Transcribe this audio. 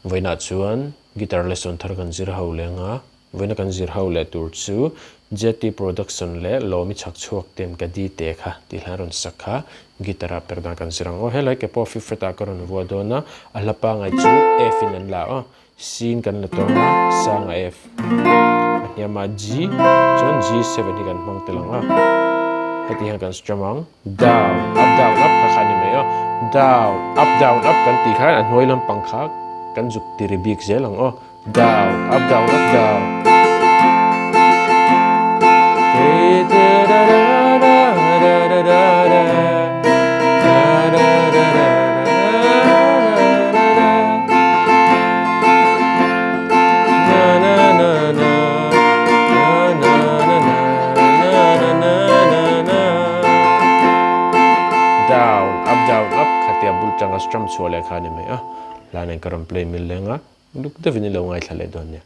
Vawiinah chuan guitar lesson thar kan zir ho leng a, vawiina kan zir ho leh tur chu JT Production leh Lawmi chhak chhuak ten ka di te kha tih hla rawn sak kha guitar ah per dan kan zir ang aw. Helai ke pawh fifth fret ah ka rawn vuah dawn a, a hla pangai chu F in an la aw. C in kan la tawng a, sang a F, a hniam a G, chuan G7 hi kan hmang tel ang a, heti hian kan strum ang, down, up, down, up kha kha a ni mai aw, down, up, down, up kan tih khan a hnuai lampang kha kan zuk tiri bik zel ang aw, down, up, down, up, down. Down, up, down, up khatia bul tanga strum chhuah leh kha a ni mai a, hla nen ka rawn play mil leng a, luk deuhin i lo ngaithla leh dawn nia.